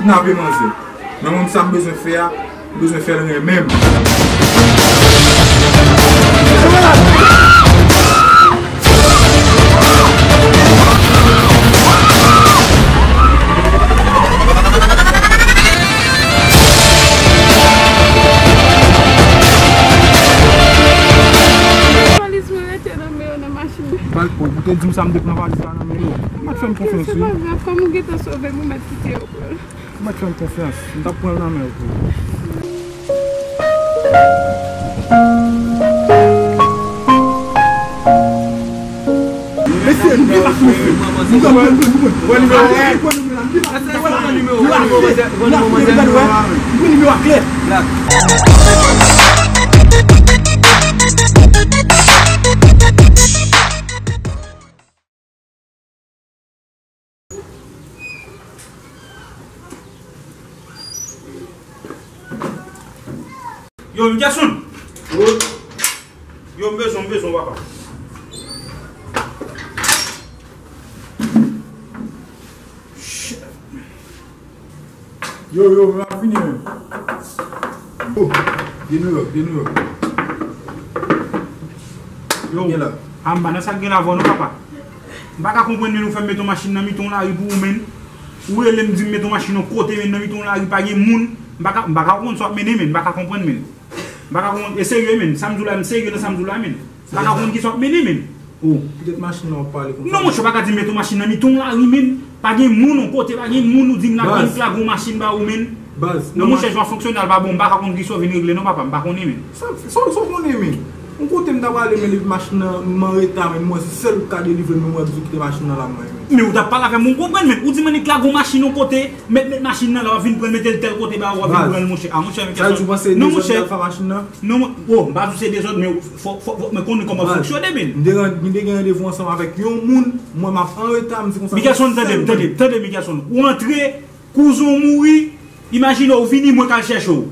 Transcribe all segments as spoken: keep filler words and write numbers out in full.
Kidnape manzè. Men mwen, sa m bezwen fè a, m bezwen fè l renmen m. Valiz mwen rete nan men yo nan machin. Bal, ou te di m sa, m te pran valiz la nan men yo. Ou mèt fè m konfyans, wi. Se pa grav, kòm ou gentan sove m, ou mèt kite yo pran l. Ou mèt fè m konfyans. M t ap pran l nan men w tou. Mesye, nou depase mesye. Nou pran, nou pran, nou pran, nou pran. Pran nimewo a. Pran nimewo a. Pran nimewo a klè. Yo, Mickelson! Wi. Yo, m bezwen, m bezwen w, papa. Shit. Yo, yo, m ap vini menm. Oh, de New York, de New York. Yo, gen la. A, m pa nan sa k gen la avè w non, papa. M pa ka konprann, men ou fè m mete yon machin nan mitan yon lari pou ou, menn. Ou rele m, di m mete yon machin yon kote, menn, nan mitan yon lari, pa gen moun. M pa ka, m pa ka konprann sa w ap mennen, menn. M pa ka konprann, menn. M pa ka konprann. E serye, menn. Sa m di w la, m serye nan sa m di w la, menn. M pa ka konprann ki sa w ap mennen, menn. Oh. Poutèt machin nan w ap pale konsa. Non, monchè, w pa ka di m mete yon machin nan mitan yon lari, menn. Pa gen moun yon kote, pa gen moun, ou di m la, lage yon machin ba ou, menn. Baz, non, monchè, jan fonksyonè a pa bon, m pa ka konn kisa w vin regle non, papa, m pa konnen, menn. Sa, sa, sa w konnen, menn? Yon kote m ta prale, menn, epi machin nan, m an reta, menn, mwen se sèl ou ka delivre m, menn, mwen bezwen kite machin nan la, mwen, menn. Men ou t ap pale avè m, m konprann, menn. Ou di m annik lage yon machin yon kote, mèt met machin nan la, w ap vin pran l, mete l tèl kote ba ou, w ap vin pran l, monchè. A, monchè, men kèsyon. Sa di w panse dezòd m t ap fè machin nan? Non, o, m pa di w se dezòd, men fò, fò, fò, men konnen kòman w fonksyone, menn. M te ran-, m te gen randevou ansanm avèk yon moun, mwen m ap an reta, m di konsa. Mickelson, tande m, tande m, tande m, Mickelson. Ou antre, kouzen w mouri, imajine w vini, mwen k al chèche w.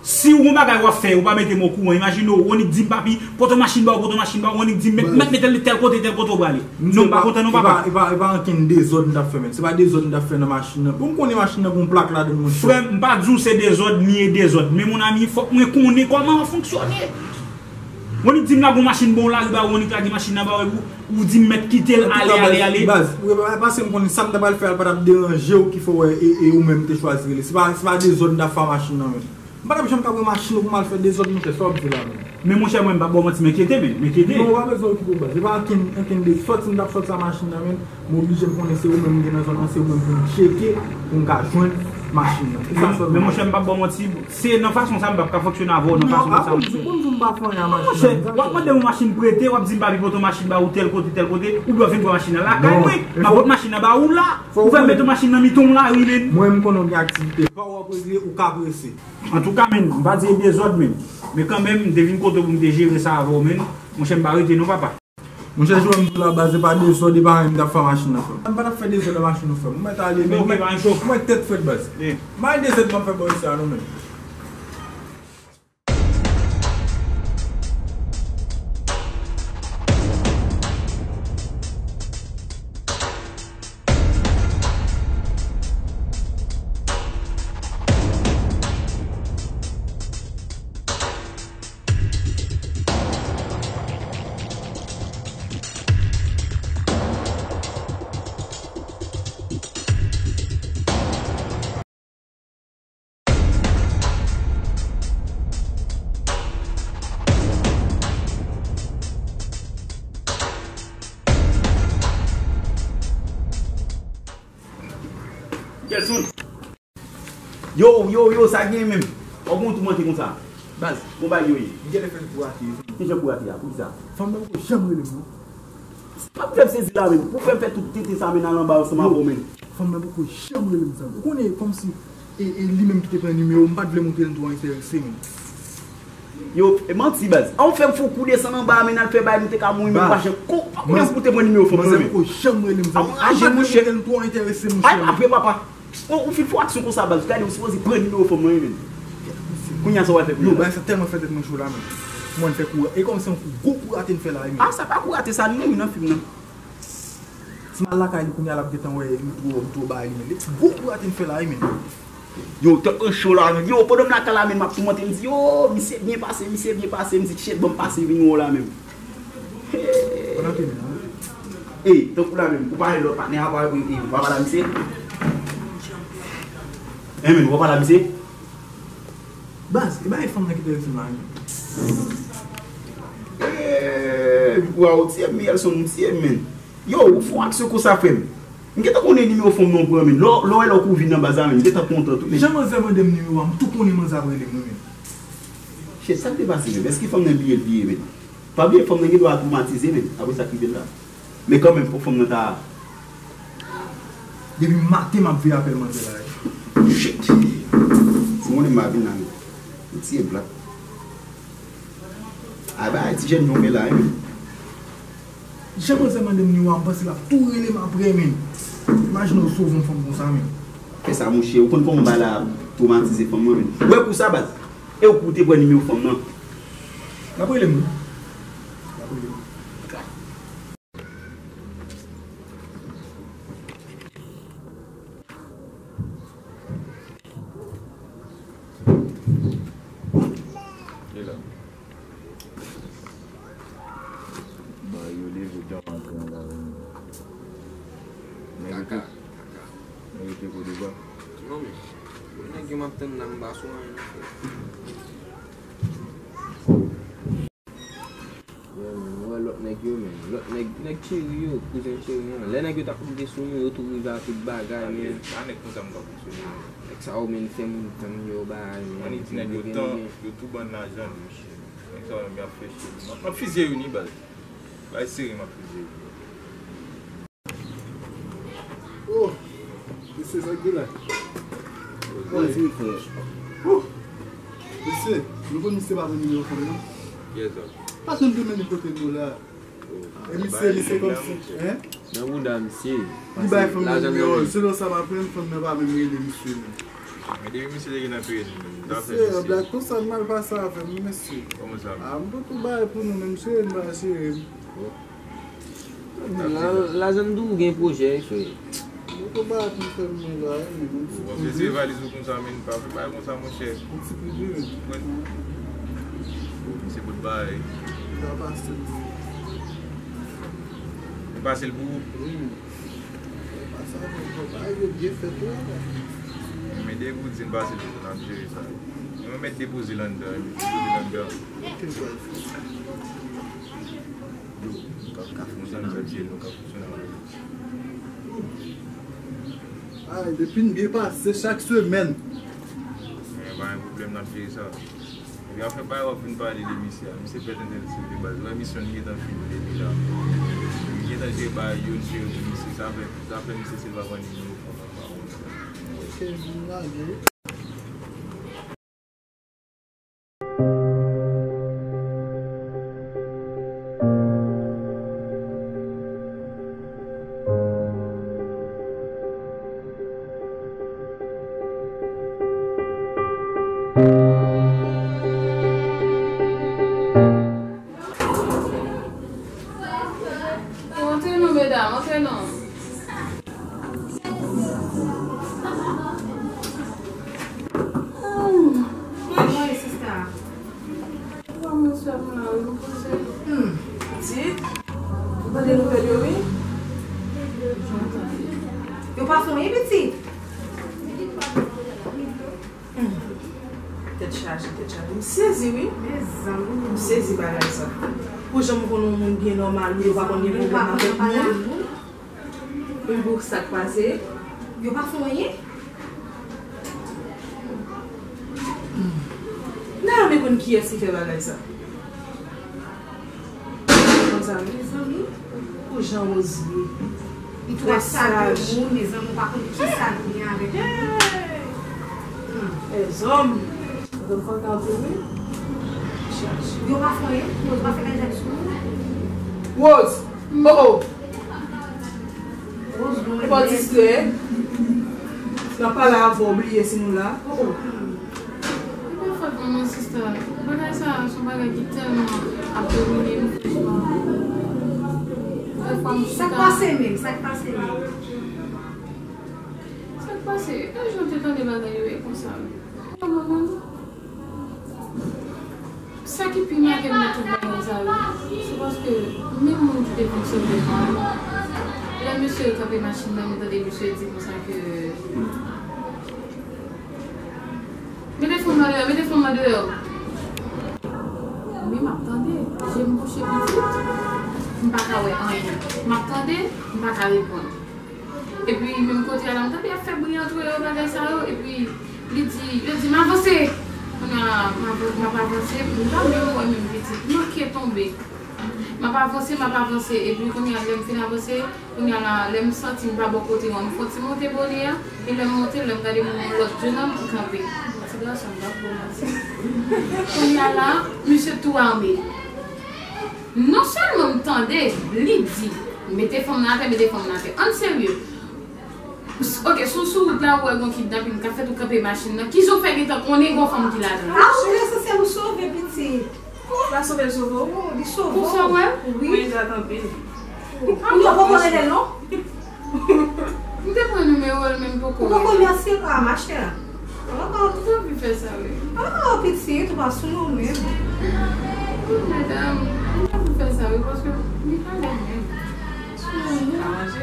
Si w gon bagay w ap fè, ou pa mete m okouran, imajine w, ou annik di m, papi, pote machin ba ou, pote machin ba ou, ou annik di m, mèt, mèt mete l tèl kote, tèl kote w prale. Non, m pa kontan non, papa. E pa, e pa, e pa ankenn dezòd m t ap fè, menn. Se pa dezòd m t ap fè nan machin nan. Pou m konnen machin nan gon plak ladan l, monchè. Frè m, m pa di w se dezòd, ni e dezòd. Men mon ami, fòk mwen konnen kòman w fonksyone. Ou annik di m lage yon machin ba w lari ba ou, ou annik lage machin nan ba ou, epi ou, ou di m mèt kite l ale, ale, ale. Baz, ou pa, paske m konnen sa m ta pral fè a, l pa t ap deranje w ki fè w wè e, e ou menm te chwazi rele. Se pa, se pa dezòd m t ap fè a machin nan, menn. M pa t ap janm ka pran machin ou pou m al fè dezòd, monchè, sa w ap di la, menn. Men monchè, mwen m p ap ba w manti, m enkyete, menn, m enkyete. Non, ou pa bezwen okipe w, baz. Se pa ankenn, ankenn de sòti m t ap sòti a machin nan, menn. M oblije m konnen se ou menm m gen nan zòn nan, se ou menm pou m tcheke, pou m ka jwenn machin nan. Se sa sèlman. Men monchè, m p ap ba w manti, se nan fason sa m p ap ka fonksyone avè w, nan fason konsa, monchè. Non, a, bon, bon, m pa fè anyen a machin nan. Monchè, w ap mande yon machin prete, w ap di m papi pote yon machin ba ou tèl kote, tèl kote, oubyen w ap vin pran machin nan lakay mwen, m ap pot machin nan ba ou la, ou fè m mete yon machin nan mitan yon lari, menn. Mwen, m konnen w gen aktivite pa w ap regle, ou ka prese. Antouka, menn, m pa di e dezòd, menn. Men kanmenm, m te vin kote w pou m te jere sa avè w, menn. Monchè, m pa rete non, papa. Monchè, jan m di w la, baz, se pa dezòd, e pa anyen m t ap fè a machin nan, frè m. M pa t ap fè dezòd a machin ou, frè m. Ou mèt ale, men ou mèt, ou mèt tèt frèt, baz. M pa gen dezòd m ap fè bò isi a non, menn. Kelson. Yo, yo, yo, sa gen menm? Ou gon tou manke konsa? Baz. Bon bagay yo ye. M genlè fè l kou rate. Kijan kou rate a? Poukisa? Fanm nan poko janm rele m non. Pa fè m sezi la menm. Pou fè m fè tout tenten sa menn al anba ansanm avè w menn. Fanm nan poko janm rele m zanmi. Ou konnen kòmsi e, e li menm ki te pran nimewo m, m pa t vle montre l m twò enterese menn. Yo, e manti baz. An ou fè m fè yon kou desann anba a menn al fè bagay nou te ka mouri menn pa janm. Kou, pa konnen pou te pran nimewo fanm nan menn. Manzè poko janm rele m zanmi. A janm rele m twò enterese monchè. Ay pa vre papa. Ou, ou fin fè yon aksyon konsa baz, gade ou sipoze pran nimewo fanm nan wi menn. Kounye a sa w al fè kounye a la? Yo, bagay sa tèlman fè tèt mwen cho la menn. Mwen fè kou, e kòmsi yon kou, gwo kou rate n fè la wi menn. A sa pa kou rate sa, li mouri nan fim nan. Si m al lakay li kounye a l ap gentan wè m twò, m twò bay li menn. Li gwo kou rate n fè la wi menn. Yo, tankou cho la, yo, pandan m lakay la menm, m ap toumante, m di, yo, misye byen pase, misye byen pase, m di, shit, ban m pase vini wè w la menm. Bon apre midi. E, tankou la menm, ou pa wè lòt patnè a, ou pa, e, e, ou pa pale a misye? E, men, ou pa pale a misye? Baz, e bagay fanm nan ki te fin la, wi. E, waw, ti Miyèl se yon misye, men. Yo, ou fè yon aksyon konsa, frè m. M gentan konnen nimewo fanm nan ou pran, men. Lè w, lè w wè lè w kouvin nan baz la, men. M gentan kontan tou, men. Jan manzè mande m nimewo a, m tou konnen manzè ap rele m, wi, men. Shit, sa k te pase, men? Èske fanm nan bliye l bliye, men? Pa bliye, fanm nan gen dwa twomatize, men. Apre sa k rive l la. Men kanmenm, fòk fanm nan ta. Depi maten, m ap veye apèl manzè la, wi. Shit. Si m konnen m pa vin la, men. M tiye blak. Ay, bagay ti jèn nou fè la, wi, men. Jan manzè mande m nimewo a, m panse l ap tou rele m apre, men. Imajine w sove yon fanm konsa, men. Fè sa, monchè, ou konn kòman bagay la ap twomatize fanm nan, men. Ou wè kou sa, baz? E ou kou te pran nimewo fanm nan? L ap rele m, wi. L ap rele m. Li la. Ba yo leve djan maten an la, wi. Nèg yo te, nèg yo te kou devan. Non, men. Nèg yo m ap tann la, m pa sou anyen, non, frè. Yeah, men, ou wè lòt nèg yo, men. Lòt nèg, nèg cheri yo, kouzen cheri an. Lè nèg yo t ap monte sou nou, yo tou rive a tout bagay, men. Pa nèg konsa m ka fonksyone, men. Nèg sa yo, men, fè moun tann yo, bagay, men. Ann di nèg yo tan, yo tou ban n lajan, mesye. Nèg sa yo, menm, y ap fè cheri. M ap, m ap fizye yo, ni baz. Bay seri, m ap fizye yo. Oh, mesye, sa k gen la? Wi, frè. Oh, mesye, nou konn misye pa konn nimewo fanm nan? Yes, sir. Pa janm te mennen kote nou la. E misye, misye kòmsi, hein? Nan bouda misye. Li bay fanm nan nimewo, selon sa m aprann, fanm nan pa menm rele misye menm. Men depi misye te gen nan peyi li menm, li ta fè misye. Mesye, blag konsa mal pase avè m, mesye. Kòman sa? A, m poko bay pou nou menm, cheri m pa cheri m. Oh. La, lajan m di w gen pwojè, wi, frè. Mwen konn pa ap fè m la, wi, men ti pwojè. W ap retire valiz ou konsa, men pa fè bagay konsa, monchè. Yon ti pwojè, wi. Mwen. Bon, misye pot bagay. Sa pase l. Ou pase l pou ou? Wi. Pase avè m, bagay yo byen fèt, wi. Men depi w di n pase l pou nou, n ap jere sa. Mwen mèt depoze l anndan, wi, depoze l anndan. Ok, baz. Yo, nou ka, ka fonksyone avèk li, nou ka fonksyone avèk li. Ay, depi n byen pase chak semèn. Men pa gen pwoblèm, n ap jere sa. Epi apre bagay w ap vin pale de misye a, misye pèt entèlijan de baz. Wè misyon li gentan fini depi la. Li gentan jere bagay yo, l jere pou misye. Sa fè, sa fè misye se l pa pran nimewo fanm nan pa wè. Ok, vin lage. Antre non, medam, antre non. Mwen, sista. Mwen sèl mwen la, wi, mwen poze. Hmm, pitit. Ou tande nouvèl yo, wi? Yo pa fè anyen, pitit. Hmm. Tèt chaje, tèt chaje. M sezi, wi. Mezanmi. M sezi bagay sa. Pou jan m konnen yon moun byen nòmal, wi, yo pa konn gen pwoblèm avèk moun. Wi, pou sa k pase? Yo pa fè anyen? Hmm. N a renmen konn kiyès ki fè bagay sa. Konsa, mezanmi, pou jan Rose ye. Li twò saj. Li twò saj, mezanmi, ou pa konn kisa l gen avèk li. Hmm. Lèzòm. Yo pa fè anyen, yo pa fè kajak sou nou. Rose! Oh, oh! Ou pa distrè. N ap pale avè w, bliye si nou la. Oh, oh. E pa fòt mwen non, sista. Bagay sa a se yon bagay ki tèlman ap domine m, franchman. Dèfwa m chita. Sa k pase menm? Sa k pase menm? Sa k Pase, e jan te tande bagay yo e konsa wi. Sa ki pi make m nan tout bagay sa yo, se paske menm moun ki te vin sove mwen, lè mesye yo kanpe machin nan, nou tande misye di konsa ke, "Mete fanm nan deyò, mete fanm nan deyò." Wi, m ap tande. Je m bouche pitit, m pa ka wè anyen. M ap tande, m pa ka reponn. Epi, menm kote a la, m tande y ap fè bri antre yo, bagay sa yo. Epi, li di, yo di, "M avanse." Kounye a, m ap, m ap avanse, m pa menm wè menm pitit. M manke tonbe. M ap avanse, m ap avanse. Epi, kounye a, lè m fin avanse, kounye a la, lè m santi m pa bò kote yo, m fè yon ti monte bonè a. E lè m monte, lè m gade m wè yon lòt jenòm ki kanpe. Ti gason, m p ap ba w manti. Kounye a la, misye tou ame. Non sèlman m tande li di, "Mete fanm nan atè, mete fanm nan atè." Ann serye. S-, ok, si w sou wout la, ou wè gon kidnapin k ap fèt, ou kanpe machin nan. Kijan w fè gentan konnen gon fanm ki ladan l? Ah, ou esansyèl ou sove pitit. Ou pa sove l sove w? Oh, li sove w. Ou sa wè? Wi. Mwen egzat anpil. Ou poko rele l non? M te pran nimewo l, men m poko rele l. Ou poko remèsye l? Ah, machè. Ah, ah. Ou t anvi fè sa, wi. Ah, pitit, ou pa sou nou menm. Wi, medam, m t anvi fè sa, wi, paske li pa lè menm. Sou nou. Aranje.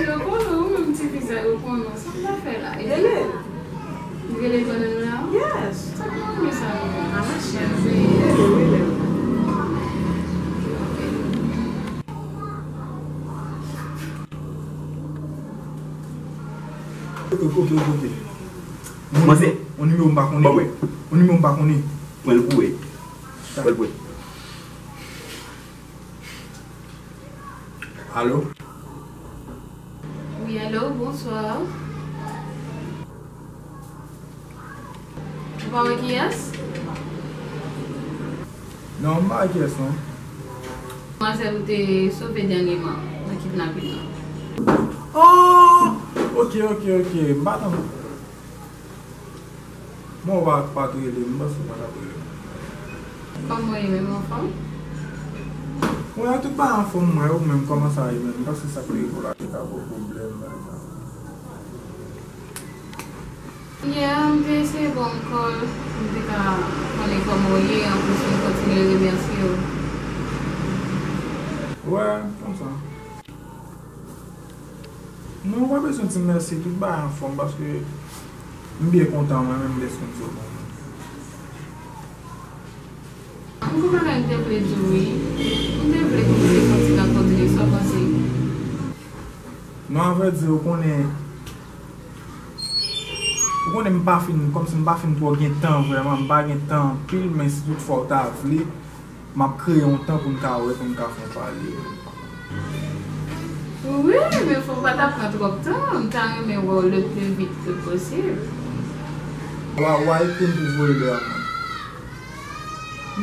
Yo konnen ou menm ti fi sa, yo konnen w. Sa m ta fè la? Rele l. Rele bannann la? Yes. Sa k mwen renmen sa, non? Ah, machè. Rele, rele. Ok, ok, ok, ok. Manzè. On nimewo m pa konnen. Bon, wi. On nimewo m pa konnen. Pran l pou wè. Pran l pou wè. Alo? Wi, alo, bonswa. Ou pa wè kiyès? Non, m pa wè kiyès, non. Manzèl ou te sove dènyèman nan kidnapin nan. Oh! Ok, ok, ok. M pa tann. Bon, ou pa, pa t rele m, m panse ou pa t ap rele m. Kòman w ye menm, anfòm? Mwen tout bagay anfòm, mwen, ou menm, kòman sa ye menm? M panse sa k te rive w la te ka ba w pwoblèm, bagay sa. Yè, m te eseye ba w yon kòl, m te ka konnen kòman w ye, anplis m kontinye remèsye w. Wè, konsa. Non, ou pa bezwen di m mèsi, tout bagay anfòm, paske m byen kontan mwen menm dèske m sot bon. M gon bagay m te vle di w wi. M te vle pou nou te fè yon ti rankontre, sa w panse? Non, avrèdi, ou konnen, ou konnen m pa fin, kòmsi m pa fin twò gen tan vrèman, m pa gen tan anpil, men si tout fwa w ta vle, m ap kreye yon tan pou n ka wè, pou n ka fè yon pale. Wi, men fò w pa ta pran twòp tan. M ta renmen wè w le plus vite que possible. Wa, wa, ekri m pou voye lè a mwen.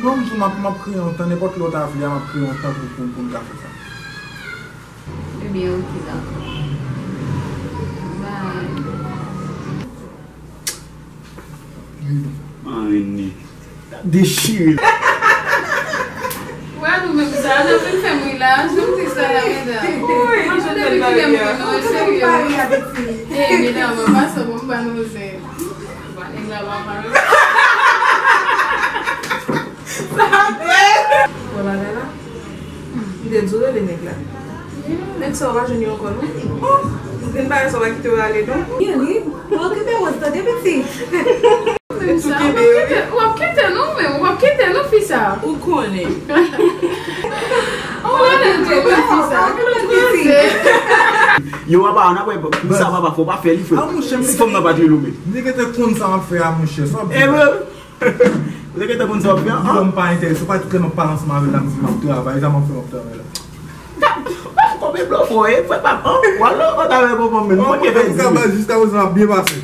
Non, m di w, m ap, m ap kreye yon tan, nenpòt lè w ta vle a, m ap kreye yon tan pou, pou, pou n ka fè sa. Ebyen, oke, dakò. Bye. Anni. Dechire. Wè nou menm sa, nou vin fè m ri la, jan m tris la la, medam. Wi, mwen jan tèl bagay a. Mwen serye, wi. E, medam, mwen pa sa bon, m pa nou zen. Mwen nèg la pa pale. Sa bèl. Wè bagay la? M te di w rele nèg la. Nèg sa w pa jwenn yo ankò non. Bon, m vin pare sa w pa kite w ale non. Gen ri. Mwen okipe Rose tande pitit. Menm sa, w ap kite, w ap kite nou, men w ap kite nou fi sa. Ou konnen. Ou konnen tou, men fi sa. Yo, papa, n ap wè, sa papa, fò pa fè li, frè. Si fanm nan pa t rele w, men. Nèg te konn sa m ap fè a, monchè. Sa w ap di? Ou te gentan konn sa w ap fè an? Bon, m pa enterese, ou pa di klè m ap pale ansanm avè l la, m di m ap travay, sa m ap fè, m ap travay la. Pa, pa, konbyen blòf ou ye, frè pa m, an? Ou al nan kòt avè bonbon, men mwen gen vèdi. Jiska prezan, ap byen pase.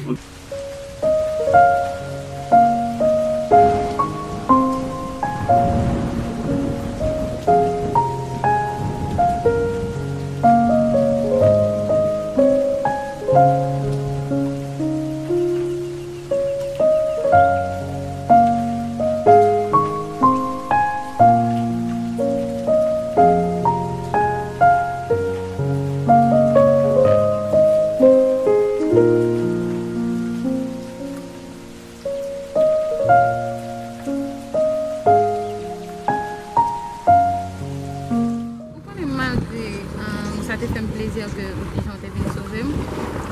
Ke ou te jan te vin sove m.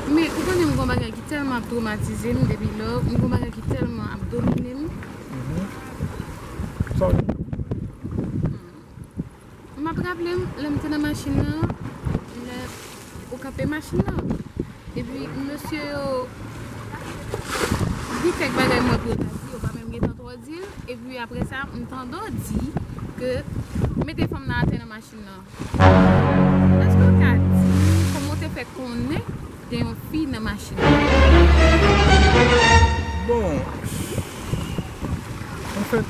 Men ou konnen m gon bagay ki tèlman ap twomatize m depi lò, m gon bagay ki tèlman ap domine m. Sa w di? M ap raple m, lè m te nan machin nan, lè ou kanpe machin nan. Epi mesye yo di kèk bagay m wè pou yo ta di, yo pa menm gentan twò di l. Epi apre sa, m tande w di ke mete fanm nan atè nan machin nan. Èske w ka di kòman w te fè konnen gen yon fi nan machin nan? Bon, anfèt,